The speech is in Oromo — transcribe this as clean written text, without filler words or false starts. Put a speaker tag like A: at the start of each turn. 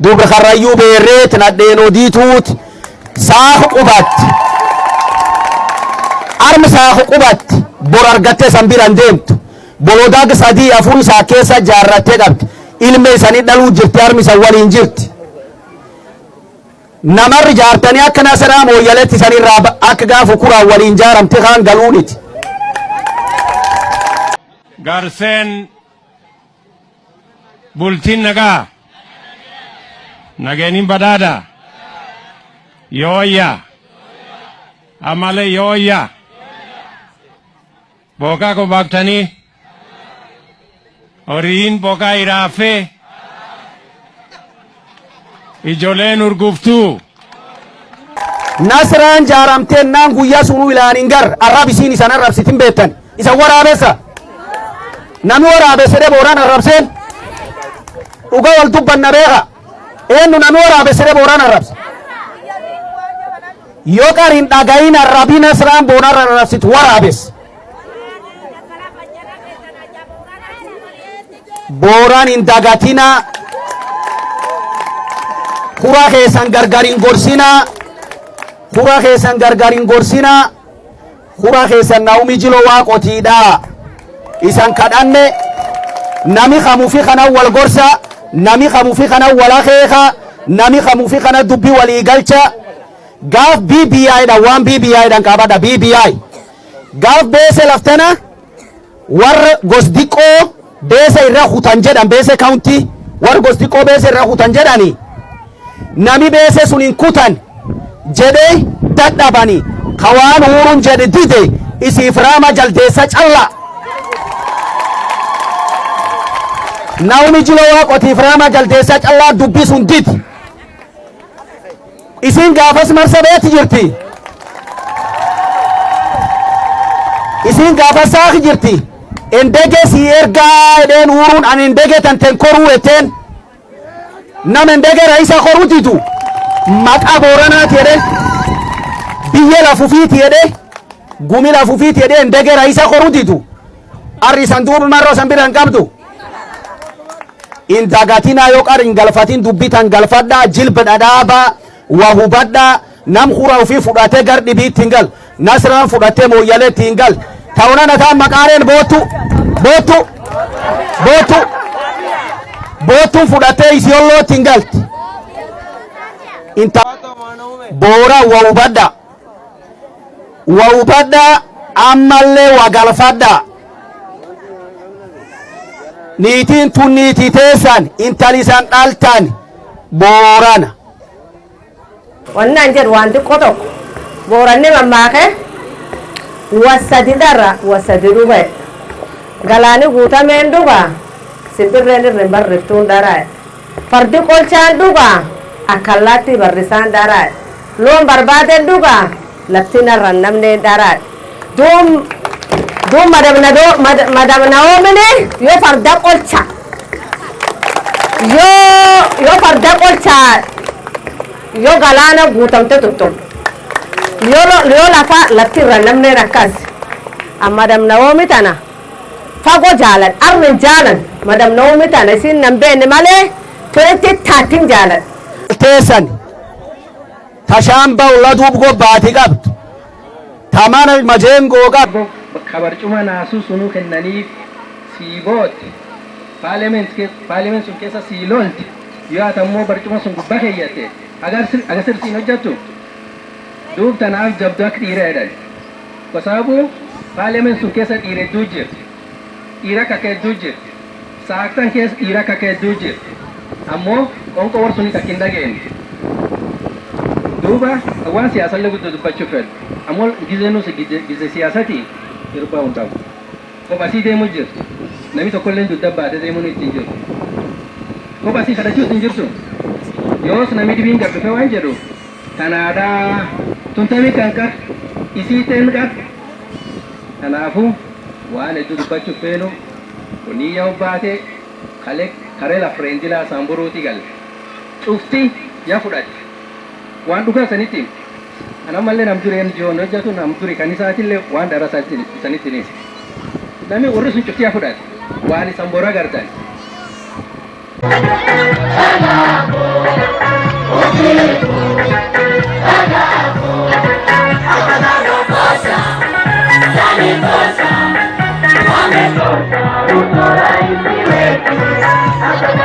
A: Dubra Karrayyuu beerreet nadheen odiituut saaku qubatti. Armi saaku qubatti bor argattee san biraan deemtu. Bolodaag 3 4 isaa keessa jaarrattee qabdi. Ilme isanii dhaluu jirti, armi isan waliin jirti. Namarri jaartanii akka Nasaraa Mooyyaleetti isanirraa akka gaafa kuraan waliin jaaramte kaan galuuniti.
B: Garseen bultiin nagaa, nageenin badhaadha, yooyya, ammalee yooyya, bookaa kobaaktanii, horiin bokaa iraafee, ijoleen urguftuu.
A: Nasraan jaaramteen naan guyyaa sunuu ilaan hin gar arrab isiin isan arrabsitin beektan isan waraabessa nami waraabesse dhe Booraan arrabseen dhuga wal dubbanna beeka eenyu nami waraabesse dhe Booraan arrabse yoo qar hin dhagayin arrabii Nasraan Booraan arrabsitu waraabesse. Booraan hin dagatinaa, kura keessan gargar hin gorsinaa, kura keessan gargar hin gorsinaa, kura keessan Naa'umii Jiloo Waaqotiidha. Isan kadhanne nami kamufi kana wal gorsa, nami kamufi kana wal akeeka, nami kamufi kana dubbi walii galcha. Gaaf BBI dha, waan BBI dhaan qabadha BBI. Gaaf beese laftana warra gosdiqqoo beese irra kutan jedhan, beese county warra gosdiqqoo beese irra kutan jedhani, nami beese sun hin kutan jedhee dadhabani kawaan Uhuruun jedhe dide isiif Raama Jaldeessa calla. Naa'umi Jiloo Waaqotiif Raama Jaldeessa callaa dubbi sun didi. Isiin gaafas marsa beeti jirti. Isiin gaafas saaki jirti. Endege si ergaa jedheen Uhuruun, ani endege tanteen koruu jetteen. Nama endege raisa koruu didu maqaa Booranaati jedhee, biyya lafufiiti jedhee, gumi lafufiiti jedhee endege raisa koruu didu. Arri san duuba marroo san bira hin qabdu. Hin dagatinaa, yoo qar hin galfatin dubbitan galfadhaa, jilba dhadhaabaa waa hubadhaa. Nam kura ofii fudhatee gar dhibiitti hin gal. Nasraan fudhatee Mooyyaleetti hin gal. Ta'unan ataan maqaareen boottu boottu boottu boottuun fudhatee Isiyollootti hin galti. Inta Boora waa hubadhaa, waa hubadhaa, ammallee waa galfadhaa. Niitiin tun niitii teessan, intali isan dhaltan Boorana.
C: Wannaan jedhu waan xiqqoo tokko, Booranni mammaake wasadi dharra wasadi dhuga, galaani guutameen dhuga, simbirreen irra hin barriftuun dharaa, fardi qolchaan dhuga, akka allaattii barrisaan dharaa, loon barbaadeen dhuga, lafti narra namneen dharaa. Duum duum madam Naoomini yoo farda qolcha yoo farda qolcha, yoo galaana guutamte tuttu, yoo lafa lafti irra namneen akkas. Madam Naomi tana fagoo jaalan arrin jaalan. Madam Naomi tana isin nan beenne malee 2013 jaalan.
A: Teessan tashaamba ollaa duub gobbaati qabdu tamana majeengoo qabdu.
D: Ka barcuma naasuu sunuu kennaniif sii bootte, parliament sun keessa sii lolte, yoo ati ammoo barcuma sun gubbaa keeyyatte agasir siin hojjattu. Duub tanaaf jabdu akka dhiira jedhan. Kwa sababu parliament sun keessa dhiira hedduu jira, dhiira akka hedduu jira, saaktan keessa dhiira akka hedduu jira, ammoo qonqoo war sunii takka hin dhageenye. Duuba waan siyaasallee guddoo dubbachuu fedhu, ammoo gizee nus gize siyaasati irbaa hin qabu. Kophasii deemuu jirtu, namni tokkollee dugda baatee deemuun ittiin jiru, kophasii kadhachuus hin jirtu. Yoos namni dhibiin gad dhufe waan jedhu tanaadhaa tuntamii kan qar isii teen qar. Kanaafuu waan hedduu dubbachuuf feenu kuniyya ubbaatee kale karee lafreendilaa saamburuuti galle cufti ya fudhatte waan dhugaa sanitti. Ana ammallee nam duri NGO hojjetu, nam duri kan isaatillee waan dhara isanitti ni namni warri sun cufti ya fudhate waan isan bora gartan.
E: Wametosha, Ruto rais wetu.